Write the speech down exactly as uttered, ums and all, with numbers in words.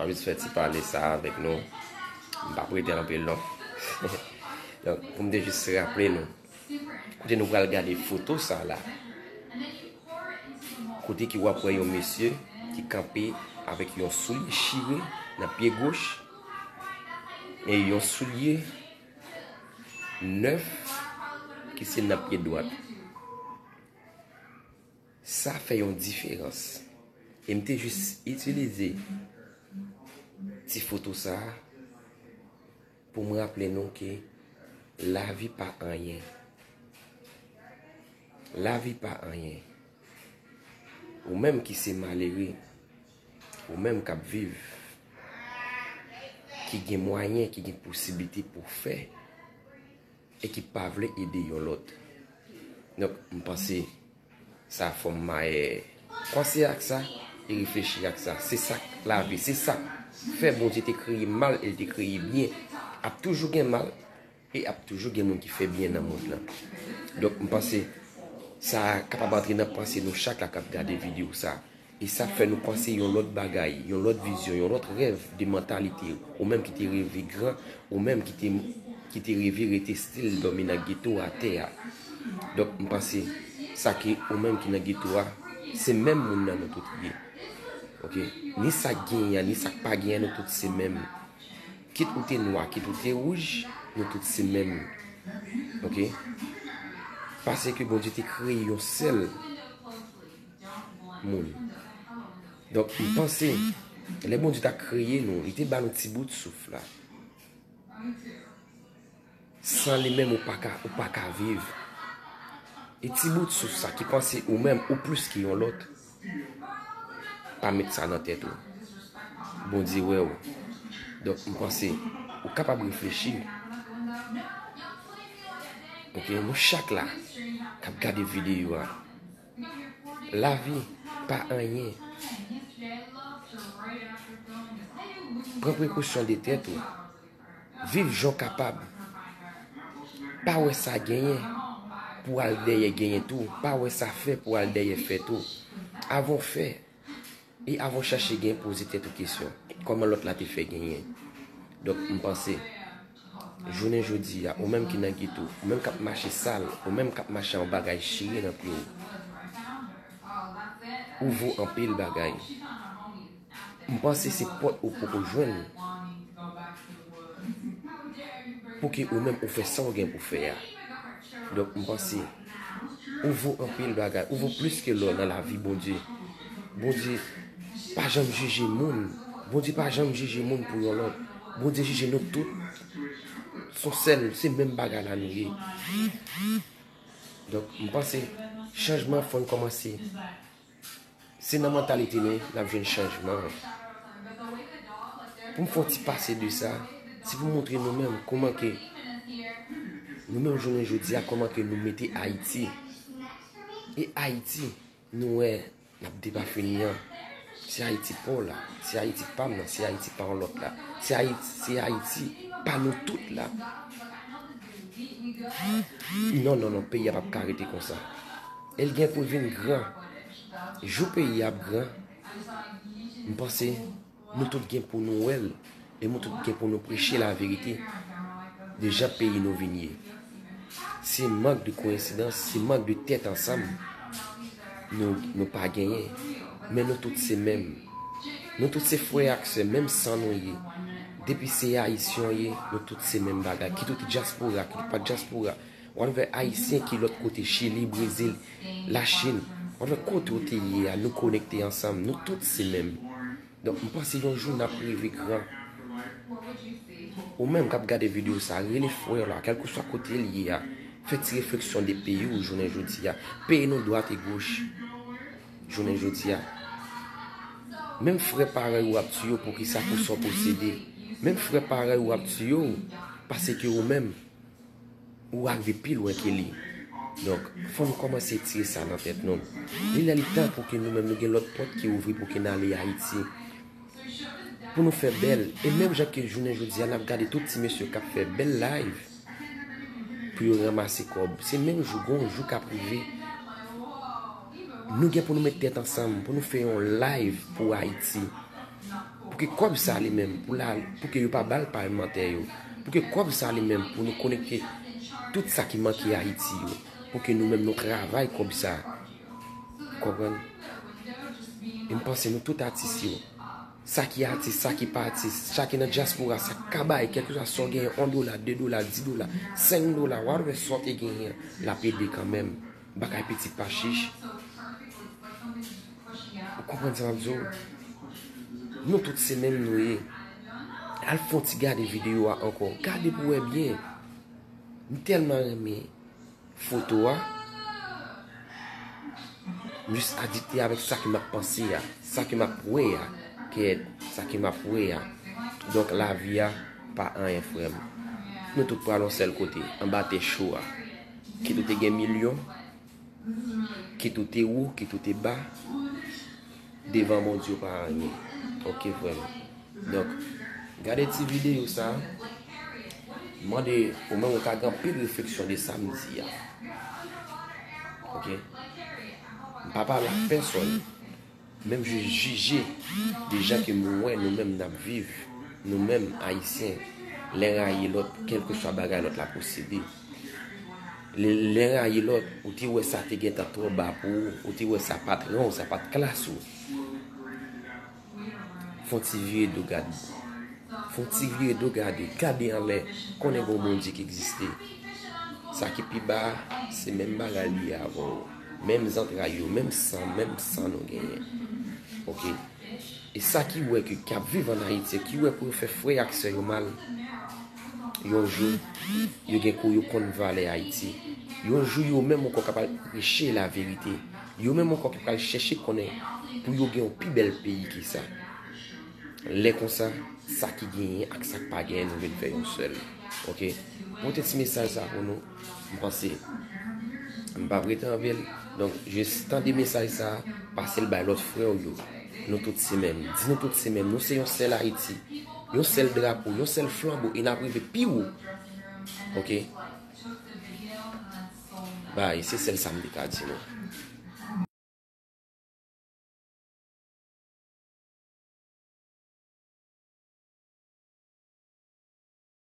Mwen jis fè ti pale sa avèk nou. M p ap rete anpil non. Donk, pou m te jis raple nou, kote nou pral gade foto sa la, kote ki w ap wè yon mesye ki kanpe avèk yon soulye chire nan pye goch e yon soulye nèf ki se nan pye dwat. Sa fè yon diferans. E m te jis itilize ti foto sa a pou m raple nou ke lavi pa anyen. Lavi pa anyen. Ou menm ki se malere, ou menm k ap viv, ki gen mwayen, ki gen posiblite pou fè, e ki pa vle ede yon lòt. Donk, m panse sa fò m mayè panse ak sa e reflechi ak sa. Se sa k lavi, se sa k fè Bondye te kreye mal e l te kreye byen. Ap toujou gen mal e ap toujou gen moun ki fè byen nan mond lan. Donk, m panse sa kapab antre nan panse nou chak la k ap gade videyo sa. E sa fè nou panse yon lòt bagay, yon lòt vizyon, yon lòt rèv de mantalite. Ou menm ki te reve gran, ou menm ki te, ki te reve rete stil dòmi nan geto atè a. Donk, m panse sa ke ou menm ki nan geto a, se menm moun nan nou tout ye. Oke? Ni sa k genyen an, ni sa k pa genyen an, nou tout se menm. Kit ou te nwa, kit ou te wouj, nou tout se menm. Oke? Paske Bondye te kreye yon sèl moun. Donk, m panse, lè Bondye t ap kreye nou, li te ba nou ti bout souf la. San li menm, ou pa ka, ou pa ka viv. E ti bout souf sa ki panse ou menm, ou plis ke yon lòt, pa met sa nan tèt ou. Bondye wè w. Donk, m panse, ou kapab reflechi. Oke, nou chak la, k ap gade videyo a. Lavi pa anyen. Pran prekosyon de tèt ou. Viv jan w kapab. Pa wè sa genyen pou al dèyè genyen tou. Pa wè sa fè pou al dèyè fè tou. Avan w fè, e avan w chache gen, poze tèt ou kesyon. Kòman lòt la te fè genyen? Donk, m panse, jounen jodi a, ou menm ki nan geto, ou menm k ap mache sal, ou menm k ap mache an bagay chire nan pye w, ou vo anpil bagay. M panse se pòt ou poko jwenn pou ke ou menm ou fè sa w gen pou fè a. Donk, m panse ou vo anpil bagay, ou vo plis ke lò nan lavi Bondye. Bondye pa janm jije moun. Bondye pa janm jije moun pou yon lòt. Bondye jije nou tout. Se yon sèl, se menm bagay la nou ye. Donk, m panse chanjman fò n kòmanse. Se nan mantalite nou n ap jwenn chanjman an. Pou m fè yon ti pase de sa, se pou m montre nou menm kòman ke nou menm jounen jodi a, kòman ke nou mete Ayiti. E Ayiti, nou wè, n ap depafini an. Se Ayiti pa w la, se Ayiti pa m nan, se Ayiti pa yon lòt la. Se Ayiti, se Ayiti pa nou tout la. Non, non, non, peyi a p ap ka rete konsa. E l gen pou l vin gran. Jou peyi a ap gran, m panse nou tout gen pou nou wè l, e nou tout gen pou nou preche laverite de jan peyi nou vin ye. Se mank de koyensidans, se mank de tèt ansanm nou, nou pa genyen. Men nou tout se menm. Nou tout se frè ak sè, menm san nou ye. Depi se Ayisyen w ye, nou tout se menm bagay. Kit ou te dyaspora, kit ou pa t dyaspora. Whatever Ayisyen ki lòt kote, Chili, Brezil, Lachin, whatever kote w te ye a, nou konekte ansanm, nou tout se menm. Donk, m panse yon jou n ap rive gran. Ou menm k ap gade videyo sa, rele frè w la, kèlkeswa kote l ye a, fè ti refleksyon de peyi w jounen jodi a. Peye nou dwat e goch jounen jodi a. Menm frè parèy ou ap tiye w, poukisa pou sa w posede? Menm frè parèy ou ap tiye w, paske ou menm, ou arive pi lwen ke li. Donk, fò nou kòmanse tire sa nan tèt nou. Li lè li tan pou ke nou menm nou gen lòt pòt ki ouvri pou ke n ale Ayiti. Pou nou fè bèl. E menm jan ke jounen jodi a, n ap gade tout ti mesye k ap fè bèl live pou yo ranmase kòb. Se menm jou, gon jou k ap rive. Nou gen pou nou met tèt ansanm, pou nou fè yon live pou Ayiti. Pou ke kòb sa li menm, pou la, pou ke yo pa ba l palmantè yo. Pou ke kòb sa li menm, pou nou konekte tout sa ki manke Ayiti yo. Pou ke nou menm nou travay kòb sa. Konprann? E m panse nou tout atis yo. Sa ki atis, sa ki pa atis, sa ki nan dyaspora, sa k ka bay, kèlkeswa sa w genyen, yon dola, de dola, di dola, senk dola, whatever sa w te genyen, l ap ede kanmenm. Bagay piti pa chich. Ou konprann sa m ap di w? Nou tout se menm nou ye. Al fè yon ti gade videyo a ankò. Gade pou wè byen. M tèlman renmen foto a. M jis adikte avèk sa ke m ap panse a, sa ke m ap wè a. Kèt, sa ke m ap wè a. Donk, lavi a pa anyen, frè m. Nou tout pral yon sèl kote, anba tè cho a. Kit ou te gen milyon, kit ou te wo, kit ou te ba, devan Bondye ou pa anyen. Oke, frè m. Donk, gade ti videyo sa. M mande ou menm ou ka gen anpil refleksyon de sa m di a. Oke? M pa pale ak pèsòn. Men m jis jije de jan ke m wè nou menm n ap viv, nou menm Ayisyen, len rayi lòt, kèlkeswa bagay lòt la posede. Len, len rayi lòt, ou te wè sa te gentan twò ba pou ou, ou te wè sa pa t ran w, sa pa t klas ou. Fè yon ti vire do gade. Fè yon ti vire do gade. Gade anlè. Konnen gen yon Bondye ki egziste. Sa ki pi ba a, se menm bagay li ye avè w. Menm zantray yo, menm san, menm san nou genyen. Oke? E sa ki wè ke, k ap viv ann Ayiti, ki wè pou yo fè frè ak sè yo mal, yon jou, yo gen kou yo konn valè Ayiti. Yon jou, yo menm ankò k ap al preche laverite. Yo menm ankò ki pral chèche konnen pou yo gen yon pi bèl peyi ke sa. Lè konsa, sa ki genyen ak sa k pa genyen, nou vin fè yon sèl. Oke? Pote ti mesaj sa pou nou. M panse m p ap rete anvil. Donk, jis tande mesaj sa, pase l bay lòt frè w yo. Nou tout se menm. Di nou tout se menm. Nou se yon sèl Ayiti. Yon sèl drapo, yon sèl flanbo, e n ap rive pi wo. Oke? Bay, se sèl sa m te ka di nou.